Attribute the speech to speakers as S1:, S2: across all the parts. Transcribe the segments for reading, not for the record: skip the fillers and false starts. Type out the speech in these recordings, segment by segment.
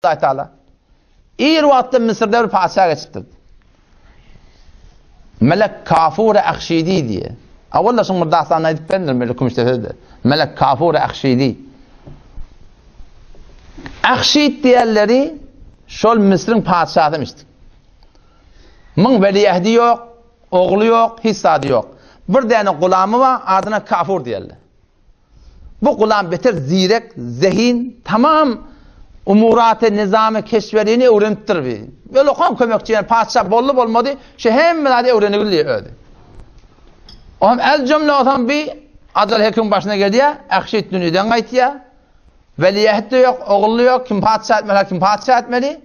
S1: Hudaý Taala. Ir wagtda Müsürde bir patyşa geçipdir. Melek Kafur Ahşidi diýe. Awal da şuň bir dastanyny aýdyp berdim Melek Kümüşdepede. Melek Kafur Ahşidi. Ahşid diýenleri şol Müsrüň patyşasymişdi. Muň weliähdi ýok, ogly ýok, hiç zady ýok. Bir däne gulamy bar, adyna Kafur diýerler. Bu gulam beter zirek, zehin, tamam umuraty, nizamy, keşwerini öwrenipdir bi. Öl okan kömekçi, ýani patyşa boldy bolmady, şu hemme zady öwrenigildi özi. Ohm el jümle olsam bi ajal hekim başyna gelýär, ähşit dünýeden gaýtýar. Weliähd-de ýok, ogul-da ýok, kim patyşa etmeli, kim patyşa etmeli.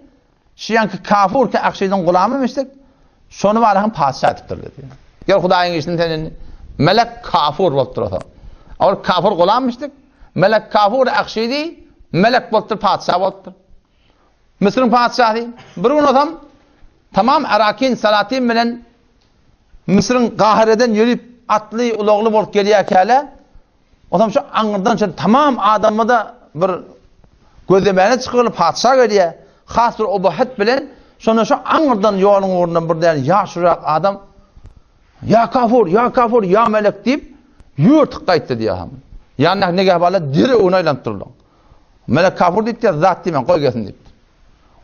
S1: Şu ýanky kafur ki Akşydyň gulamymyşdyk, şony baraham patyşa edipdirler diýýär. Gel Hudaýyň işini sen indi. Melek kafur bolup dur osa. Ol kafur gulammyşdyk. Melek kafur Akşydy melek bolupdyr, patyşa bolupdyr. Müsüriň patyşasy bir gün osam tamam Arakin Salatin bilen Müsüriň Gahyreden ýörüp atly, ulagly bolup gelýärkäle Onam şu aňyrdan şu tamam adamda bir gözlemäne çykyly patyşa gelýär. Has bir obahat bilen şonda şu aňyrdan ýoluň ugrundan bir däne ýaşurak adam Ýa kafur, ýa kafur, ýa melek diýip ýörtük gaýtdy diýýär ham. Ýanyndaky negähbarlar derrew öňüne aýlanyp durlar. Melek kafur diýip diýýär, zat diýmän goý gelsin diýip.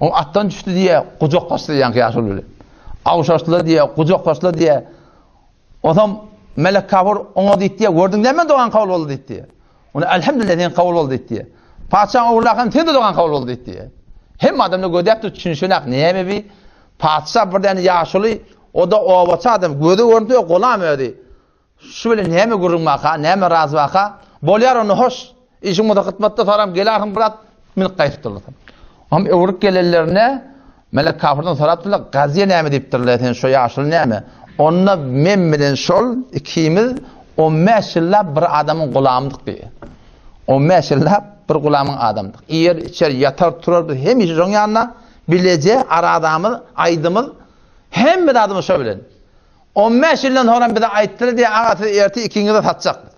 S1: O atdan düşdi diýýär, gujaklaşdy diýýän ýaşuly bilen. Awşaşdylar diýýär, gujaklaşdylar diýýär. Onsoň Melek Kafur oňa diýdi, gördüň näme dogan kabul boldy diýdi. Ona elhamdülillah sen kabul boldy diýdi. Patyşaň ogly sen de dogan kabul boldy diýdi. Hem adamda gözäp düşünişenak näme bi? Patyşa bir däne ýaşuly, o da obaçy adam, gözi görüntü golam özi. Şu bilen näme gürrüň baka, näme raz baka? Bolýar onu hoş. Işiň bolsa hytmatda soram gelarsyň bir at minip gaýdypdyrlar. Hem öwrüp gelenlerine Melek kafirden sorapdyrlar, Gaziýe näme diýipdirler, sen şo ýaşuly näme? Onda men bilen şol ikimiz 15 ýyllap bir adamyň gulamydyk diýýär. 15 ýyllap bir gulamyň adamydyk. Iýer, içer, ýatar, turar biz hemişe şoň ýanynda, bileje, aradamyz, aýdymyz, hemme zadymyz şo bilen. 15 ýyldan soňra bize aýtdylar diýýär, aga siz ertir ikiňizi satjak biz.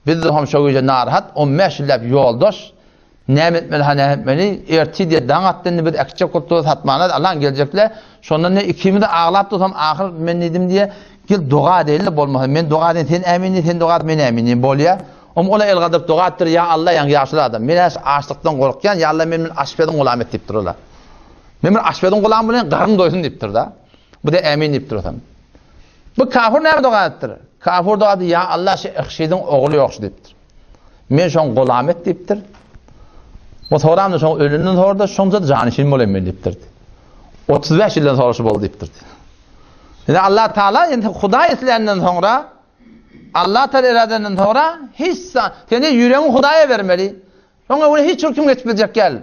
S1: Biz hem şo gije narahat, 15 ýyllap ýoldaş, näme etmeli, ha näme etmeli, ertir diýe daň atdy, indi biz äkitjek bolup durus satmana, Allah'ın geljekle, şondan ne ikimiz de aglap dursam, ahyr men diýdim diýe, gel doga edeýin-le bolmasa, men doga edeýin, sen ämin diý, sen doga et, men ämin diýin, bolýa. Om ola el galdyryp doga etdir, ýa Allah, ýaňky ýaşuly adam, men äş açlykdan gorkýan, ýa Allah, men bir aşpeziň gulamy et diýipdir ola. Men bir aşpeziň gulamy bolaýyn, garnym doýsun diýipdir-da. Bu-da ämin diýipdir osam. Bu kafir näme doga edipdir? Kafir doga edip, ýa Allah şu Ihşidiň ogly ýok şu diýipdir. Men şoň gulam et diýipdir. Bu soramda şoň ölünden sonra da şoňça janyşin bolaýyn men diýipdir. 35 ýyldan sonra şu boldy diýipdir. Indi Allah Taala indi Hudaý isländen soňra Allah Taala iradenden soňra hiç seni ýüregiň Hudaýa bermeli. Şoňa hiç kim geçip biljek däl.